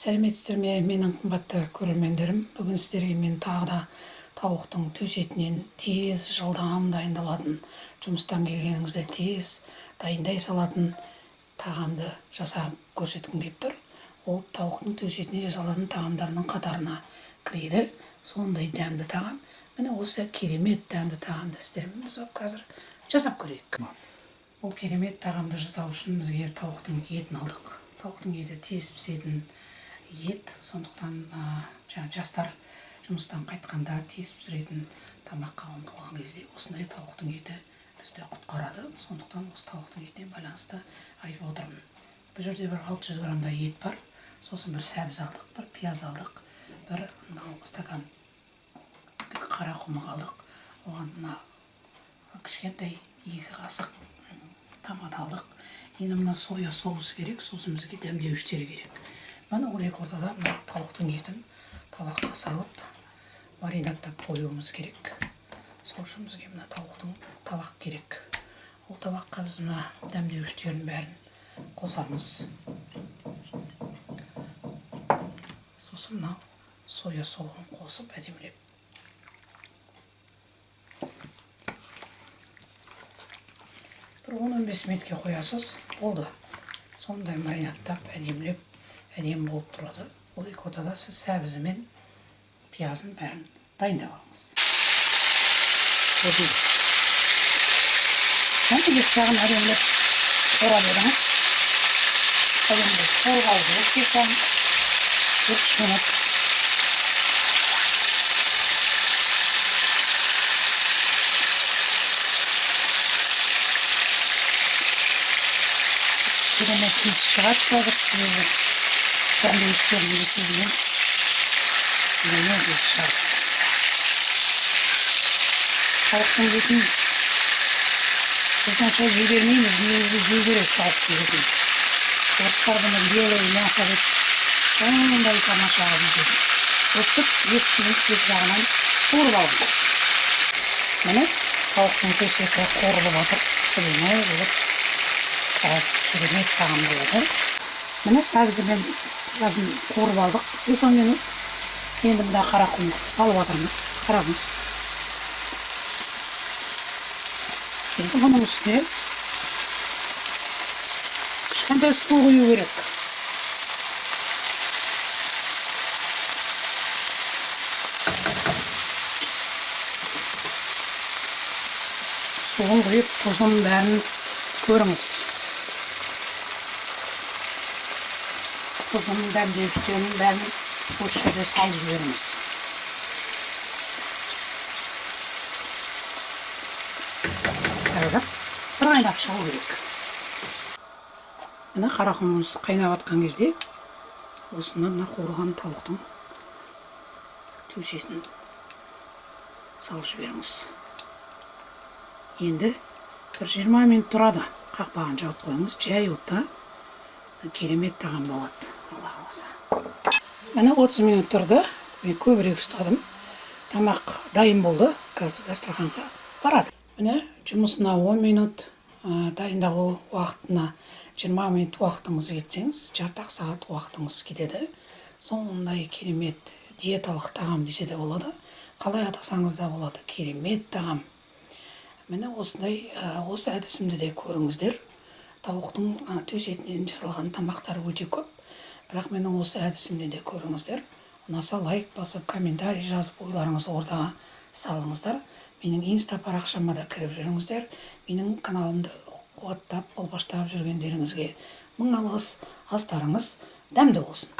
Сәлеметсіздер ме, менің қымбатты көрермендерім. Бүгін сіздерге мен тағы да тауықтың төс етінен тез, жылдам дайындалатын, жұмыстан келгеніңізде тез дайындай салатын тағамды жасап көрсеткім келіп тұр. Ол тауықтың төс етінен жасалатын тағамдардың қатарына кіреді. Сондай дәмді тағам. Міне осы керемет дәмді тағамды сіздермен біз қазір жасап көрейік. Бұл керемет тағамды жасау үшін бізге тауықтың етін алдық. Тауықтың еті тез пісетін ет, сондықтан жастар жұмыстан қайтқанда тез пісіретін тамаққа ұмтылған кезде осындай тауықтың еті бізді құтқарады. Сондықтан осы тауықтың етіне байланысты айтып отырмын. Бұл жерде бір 600 граммдай ет бар. Сосын бір сәбіз алдық, бір пияз алдық, бір мынау стакан қара құмық алдық. Оған мына кішкентай 2 қасық томат алдық. Енді мына соя соусы керек, сосын бізге дәмдеуіштер керек. Міне ол екі ортада мына тауықтың етін табаққа салып маринадтап қоюымыз керек. Сол үшін бізге мына тауықтың табақ керек. Ол табаққа біз мына дәмдеуіштердің бәрін қосамыз. Сосын мына соя соусын қосып әдемілеп. Бір 10-15 минутке қоясыз, болды. Сондай маринадтап әдемілеп, әдемі болып тұрады. Ол екі ортада сіз сәбізі мен пиязын бәрін дайындап алыңыз. Және екі жағын әдемілеп қуыра беріңіз. Әдемілеп қуырып алу керек екі жағын. 3 минут. Керемет иіс шығады қазір, себебі дәмдеуіштердің иісінен керемет иіс шығады. Тауықтың етін біз онша жей бермейміз, негізі жеу керек тауықтың етін. Орыстар бұны белое мясо деп сондай тамаша қылып жейді. Өстіп еттің екі жағынан қуырып алыңыз. Міне тауықтың төс еті қуырылып жатыр. Әдемі болып керемет тағам болады. Міне сәбізі мен пиязын қуырып алдық. 5-10 минут. Енді мына қара құмықты салып жатырмыз. Қараңыз. Енді бұның үстіне кішкентай су құю керек. Суын құйып, тұзын бәрін көріңіз. Тұзын, дәмдеуіштерін бәрін осы жерде салып жіберіңіз. Қазір бір қайнап шығу керек. Міне қара құмымыз қайнап жатқан кезде осыны мына қуырылған тауықтың төс етін салып жіберіңіз. Енді бір 20 минут тұрады. Қақпағын жауып қойыңыз. Жай отта керемет тағам болады. Алла қаласа. Міне 30 минут тұрды. Мен көбірек ұстадым. Тамақ дайын болды. Қазір дастарханға барады. Міне жұмысына 10 минут, дайындалу уақытына 20 минут уақытыңыз кетсеңіз, жарты-ақ сағат уақытыңыз кетеді. Сондай керемет диеталық тағам десе де болады. Қалай атасаңыз да болады. Керемет тағам. Міне осындай, осы әдісімді де көріңіздер. Тауықтың төс етінен жасалған тамақтар өте көп. Бірақ менің осы әдісімді де көріңіздер. Ұнаса лайк басып, комментарий жазып, ойларыңызды ортаға салыңыздар. Менің инста парақшама да кіріп жүріңіздер. Менің каналымды қуаттап, қолпаштап жүргендеріңізге мың алғыс. Астарыңыз дәмді болсын.